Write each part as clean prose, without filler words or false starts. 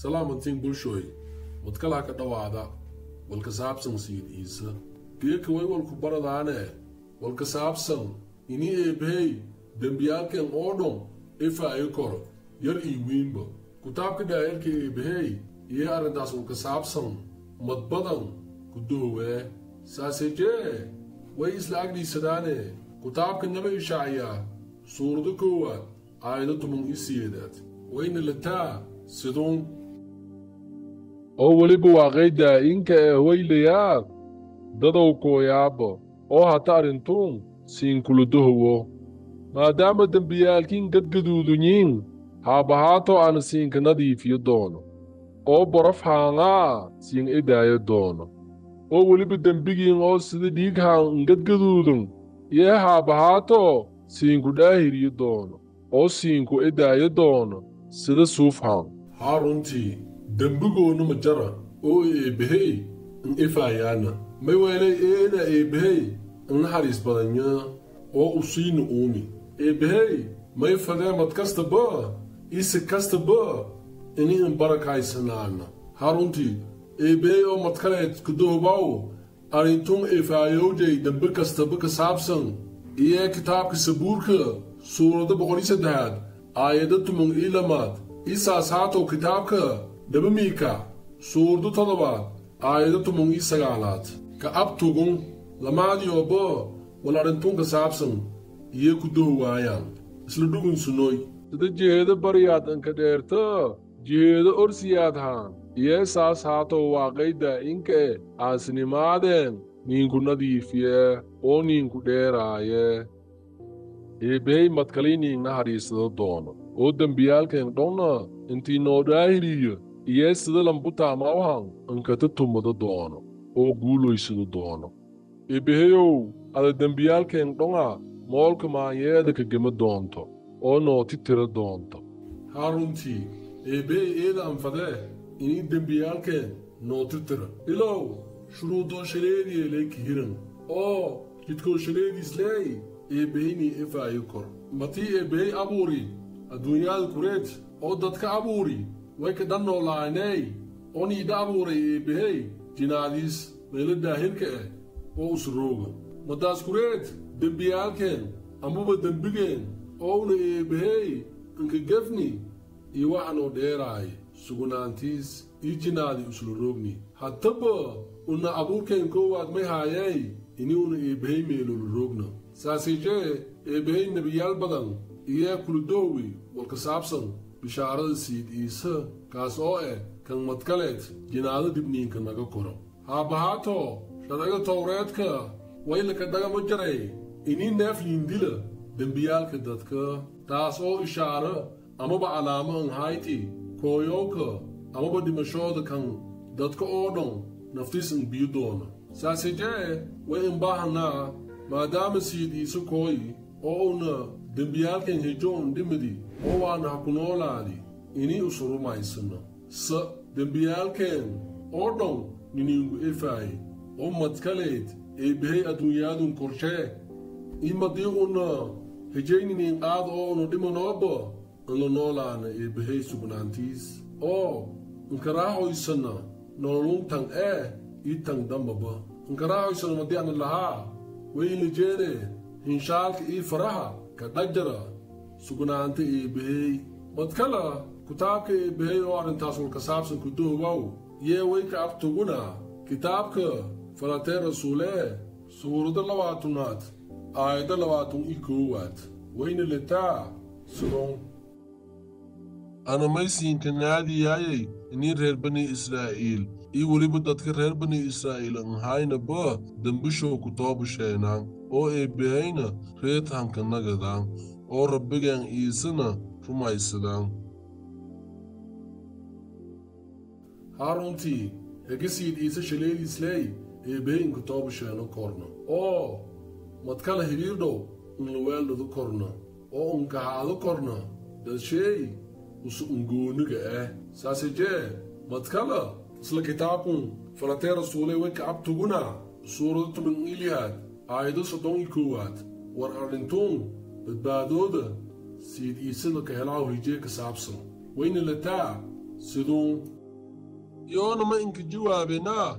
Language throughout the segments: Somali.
Salaamantiin bulshooy madkalaha ka dhawaada walka saabsan Sayid Iise geeka way walku baradaane walka saabsan ini eebahey dembiyaalkeen oo dhan ifaayo koro yar ii wiinba kutaabka daayarka eebahey iyo arrintaas walka saabsan madbadan ku doowee saasejee way isla agdhiisadaane kutaabka Nabi Ishaaciyaa suurado 1 aayado 18 wayna lataa siduun oo weliba waaqaydaa inka ee waylayaa dadow kooyaaba oo hata arrintuun siinkuludahowo maadaama dembiyaalkiin gadgaduudunyiin haabahaatoo aana siinka nadiifiyo doono oo borof haangaa siin edaayo doono oo weliba dembigiin oo sida dhiig haan ngadgaduudun iyo haabahaatoo siinku dhaahiriyo doono oo siinku edaayo doono sida suuf haan. Haa runtii dembigoonu ma jara oo eebahey in ifaayaana may weelay eena eebahey in naxariis badanyaa oo u siina uumi eebahey may fadee mad kastaba isi kastaba ini in barakaysanaana. Haa runtii eebahey oo madkaleed kudohobaw arrintun ifaayowjay dembi kastaba ka saabsan iyo kitaabka Sabuurka suurado 103 aayado 12 isaas haatow kitaabka Nabamiika suurado 7 aayado 19 ka abtugun lamaadiyoobo wal arrintun ka saabsan iyo ku dohowaayaan isla dhugun sunoy sida jiheedo baryaad anka dheerto jiheedo orsiyaad haan iyo saas haatow waaqayda inka e aasnimaadeen niinku nadiifiye oo niinku dheeraaye. Eebahey madkalii niingna hariisado doono oo dembiyaalkeen dhonna intii noo dhaahiriyo iyo sida lambutaamawhan ankata tumado doono oo guuloysado doono. Eebaheyow ada dembiyaalkeen dhonga moolka maanyeeda ka gema doonto oo nooti tira doonto. Haa runtii eebahey eeda anfadee inii dembiyaalkeen nooti tira ilow shuruudooshareediyeeley kihiran oo jidkooshareediisleey eebaheynii ifaayo kor matii eebahey abuuri adduunyaada kureed oo dadka abuuri way ka dhan noolaaney oo niidha abuuray eebahey jinaadiis meelo daahirka ah oo usrooga madaas kureed dembiyaalkeen amaba dembigeen ouna eebahey inka gefni iyo waxanoo dheeraay sugnaantiis ii jinaadi usla roogni haddaba una abuurkeen koowaad may haayey ini una eebahey meeloola roogna. Saasijee eebahey nebiyaal badan iyo kuludoowi walka saabsan bishaarada Sayid Iise kaas oo eh kan madkaleed jinaado dibniinka naga koro. Haabahaatoo sharciga Towreedka waylaka dhagama jaray inii neef liindila dembiyaalka dadka taas oo ishaaro amaba calaamo an hayti kooyowka amaba dhimashooda kan dadka oo dhan naftiis in biyo doona. Saasijee way inbaahanaa maadaama Sayid Iise kooyi oo una dembiyaalkan hejoon dhimadi oo waana ha ku noolaadi inii usurumaysano sa dembiyaalkeen oo dhan niniingu ifaay oo madkaleed eebahey adduunyaadun korshee imadii una hejayniniin qaad oo una dhimanooba in la noolaana eebahey sugnaantiis oo inkaraahoysana nololuntan ee ii tan dambaba inkaraahoysana madii ana lahaa wayla jeene hinshaalka ii faraha ka dhajara sugnaanta eebahey madkala kutaabka eebahey oo arrintaas walka saabsan ku doogow yee way ka abtuguna kitaabka Falatee Rasuulee suurado 20 aayado 21 wayna letaa sidon. Ana maysiinka naadiyaayay inii reer bani Israa'iil iyo weliba dadka reer bani Israa'iil anhaynaba dembishow ku toobasheenaan oo eebbahayna reethanka nagadaan oo Rabbigeen Iisena rumaysadaan. Haa runtii hege Sayid Iise shaleediisley eebahey inka toobasheeno korno oo madkala hiriir dhow inlaweeldhadu korno oo unkahaado korno dadsheey usu ungooniga ah. Saasijee madkala isla kitaabkun Falatee Rasuuley way ka abtuguna suurado 16 aayado 31 war arrintuun badbaadooda Sayid Iisena ka helaaw hijee ka saabsan wayna lataa siduun. Yoona ma inka jawaabenaa,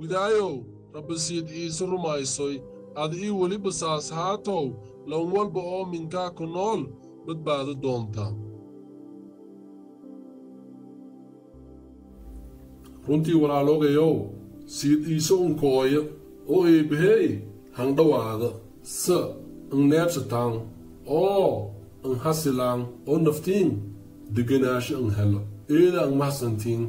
widaayow, Rabbisiid Iise rumaysoy, ad ii weliba saas haatow lan walba oo minkaa ku nool badbaado doonta. Runtii walaaloogayow, Siid Iise unkooya oo Eebbahey hangdhawaada sa ang neebsataan oo ang hasilaan oo naftiin degenaasho ang helo. Eeda ang mahadsantiin.